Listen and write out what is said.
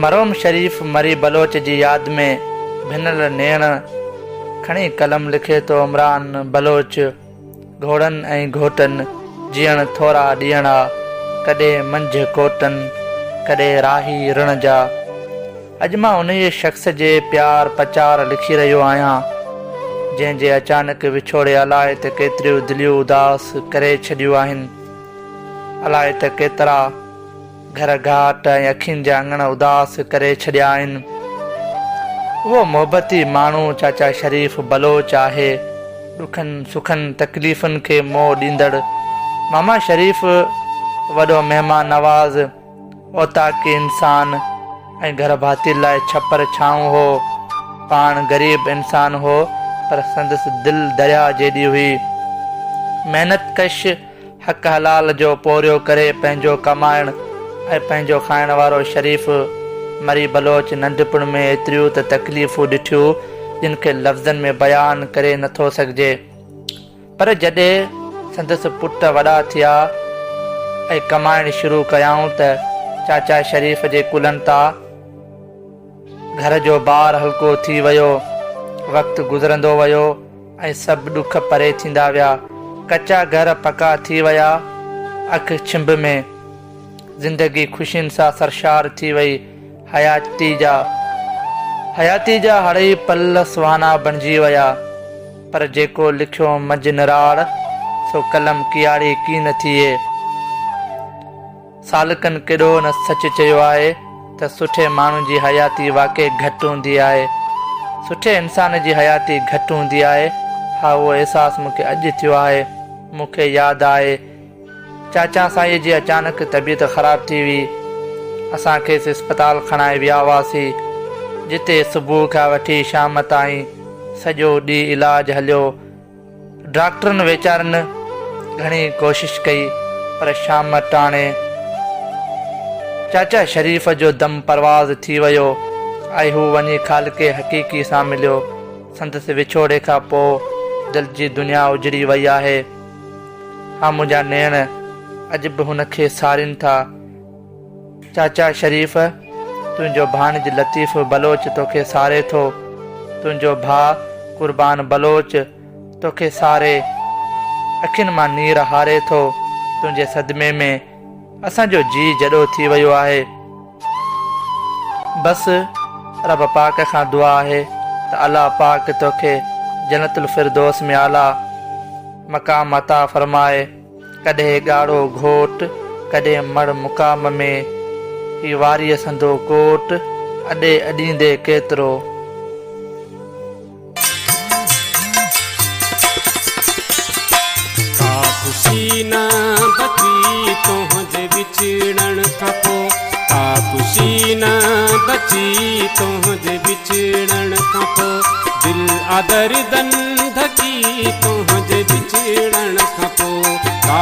مرحوم شريف مري بلوچ جي ياد ۾ ڀنل نيڻ کڻي قلم لکي ٿو عمران بلوچ گهوڙن ۽ گهوٽن جيئڻ ٿورا ڏينهڙا ڪڏهن منجهه ڪوٽن ڪڏهن راهي رڻ جا. اڄ مان انهيء شخص جي پيار پچار لکي رهيو آهيان جنهن جي اچانڪ وڇوڙي الائي ته ڪيتريون دليون اداس ڪري ڇڏيون آهن. الائي ته ڪيترا گهر گهاٽ ۽ اکين جا اڱڻ اداس ڪري ڇڏيا آهن. اهو محبتي ماڻهو چاچا شريف بلوچ آهي. ڏکن سکن تڪليفن کي منهن ڏيندڙ ماما شريف وڏو مهمان نواز، اوطاقي انسان ۽ گهر ڀاتين لاء ڇپر ڇانو هو. پاڻ غريب انسان هو پر سندس دل درياء جيڏي هئي. محنت ڪش حق حلال جو پورهيو ڪري پنهنجو ڪمائڻ ۽ پنهنجو کائڻ وارو شريف مري بلوچ ننڍپڻ ۾ ايتريون ته تڪليفون ڏٺيون جن کي لفظن ۾ بيان ڪري نٿو سگهجي پر جڏهن سندس پٽ وڏا ٿيا ۽ ڪمائڻ شروع ڪيائون ته چاچا شريف جي ڪلهن تان گهر جو بار هلڪو ٿي ويو. وقت گذرندو ويو ۽ سڀ ڏک پري ٿيندا ويا. ڪچا گهر پڪا ٿي ويا. اک ڇنڀ ۾ زندگي خوشين سان سرشار ٿي وئي. حياتي جا حياتي جا هڙئي پل سهانا بڻجي ويا. پر جيڪو لکيو منجهه نراڙ، سو قلم ڪياڙي ڪين ٿئي. سالڪن ڪيڏو نه سچ چيو آهي ته سٺي ماڻهن جي حياتي واقعي گهٽ هوندي آهي. سٺي انسان جي حياتي گهٽ هوندي آهي. ها اهو احساس مون کي اڄ ٿيو آهي. مون کي ياد آهي چاچا سائينء جي اچانڪ طبيعت خراب ٿي هئي. اسان کيس اسپتال کڻائي ويا هئاسين جتي صبح کان وٺي شام تائين سڄو ڏينهن علاج هليو. ڊاڪٽرن ويچارن گهڻي ڪوشش ڪئي پر شام ٽاڻي چاچا شريف جو دم پرواز ٿي ويو ۽ هو وڃي خالق حقيقي سان مليو. سندس وڇوڙي کان پوء دل جي دنيا اجڙي وئي آهي. ها منهنجا نيڻ اڄ به هن کي سارين ٿا. چاچا شريف، تنهنجو ڀاڻج لطيف بلوچ توکي ساري ٿو. تنهنجو ڀاء قربان بلوچ توکي ساري اکين مان نير هاري ٿو. تنهنجي صدمي ۾ اسان جو جيء جڏو ٿي ويو آهي. بس رب پاڪ کان دعا آهي ته الله پاڪ توکي جنت الفردوس ۾ اعليٰ مقام عطا فرمائي. ڪڏهن ڳاڙهو گهوٽ، ڪڏهن مڙ مقام ۾، هي واريء سندو ڪوٽ، اڏي اڏيندي ڪيترو. ڪا خوشي نه بچي تنهنجي وڇڙڻ کان پو، ڪا خوشي نه بچي تنهنجي وڇڙڻ کان پو، دل آ دردن ڍڪي تنهنجي وڇڙڻ کان پو، ڪا